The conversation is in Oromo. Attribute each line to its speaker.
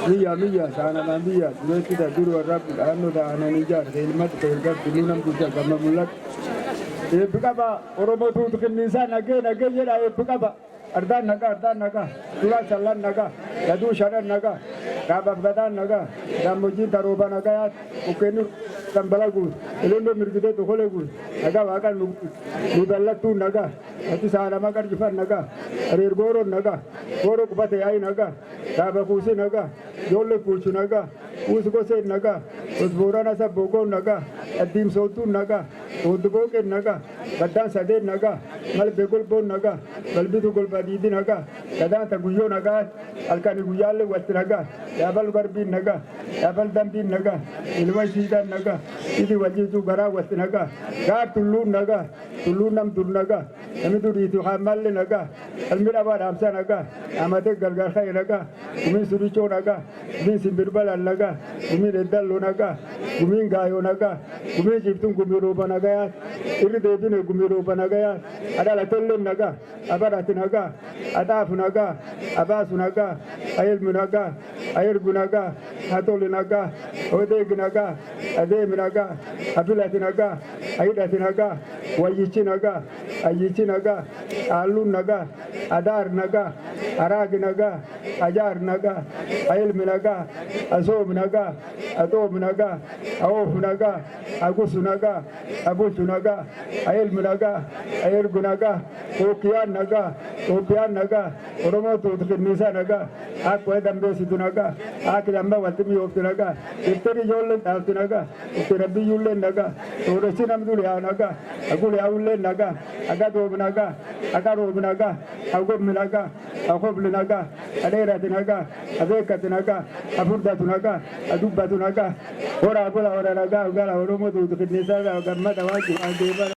Speaker 1: Miyya miyya saanamaan biyya dureetti dur warra dhaannoo ta'anii ijaarsa ilmatti ta'e nu nam guddaa gamma mul'atu. Eebbi qaba Oromoo tuutu kinniisaa nagee nagee jedha eebbi qaba. Ardaan nagaa, ardaan nagaa, duraan sallan nagaa, gaduu shanan nagaa, gaabaaf gadaan nagaa, gammoojjiin tarooba nagayaat, mukkeenni dambala guutu, elelloo mirgitee tokolee guutu, nagaa waaqan nu guutu, nu ballattuun nagaa, ati saalama qarjifan nagaa, areer gooroon nagaa, gooroo qubate yaa'i nagaa, gaaba kuusii nagaa, ijoollee kuuchu nagaa, kuusi goseen nagaa, osboorana sabboogoon nagaa, addiimsoottuun nagaa, oddubooqeen nagaa, baddaan sadeen nagaa, malbee golboon nagaa, balbitu golba diidi nagaa, gadaanta guyyoo nagaa, halkanii guyyaallee walitti nagaa, yaabal garbiin nagaa, yaabal dambiin nagaa, ilma isiidhaan nagaa, idi wajjiitu garaa walitti nagaa, gaar tulluun nagaa, tulluun nam dur nagaa, namni duriitu haammallee nagaa, ilmi dhabaa dhaamsa nagaa, amatee gargaar ka'e nagaa, gumiin surichoo nagaa, gumiin simbirbalaan nagaa, gumiin eddalloo nagaa, gumiin gaayoo nagaa, gumiin ciiftuun gumii rooba nagayaa, irri deebine gumii rooba nagayaa, adhalatellee nagaa, abarati nagaa, adaafu nagaa, abaasu nagaa, ayelmu nagaa, ayergu nagaa, hatoli nagaa, odeegi nagaa, adeemi nagaa, afilati nagaa, ayidhati nagaa, wayyichi nagaa, ayyichi nagaa, qaalluun nagaa, adaar nagaa, araagi nagaa, ajaar nagaa, ayilmi nagaa, asoomi nagaa, axoomi nagaa, aoofu nagaa, agusu nagaa, abulchu nagaa, ayilmi nagaa, ayergu nagaa, ookiyaan nagaa, Itoophiyaan nagaa, Oromoo tuutu kinniisaa nagaa, akka dambeessitu nagaa, akka damba walti mi'ooftu nagaa, iftiri ijoolleen dhaabtu nagaa, iftira biyyuulleen nagaa, sooressi namni yaa nagaa, agul yaa'ulleen nagaa, aga doob nagaa, aga roob nagaa, agobmi nagaa, akobli nagaa, adeerati nagaa, abeekati nagaa, afurdatu nagaa, adubbatu nagaa, horaa bula hora nagaa, gala Oromoo tuutu kinniisaa gammada waan jiru.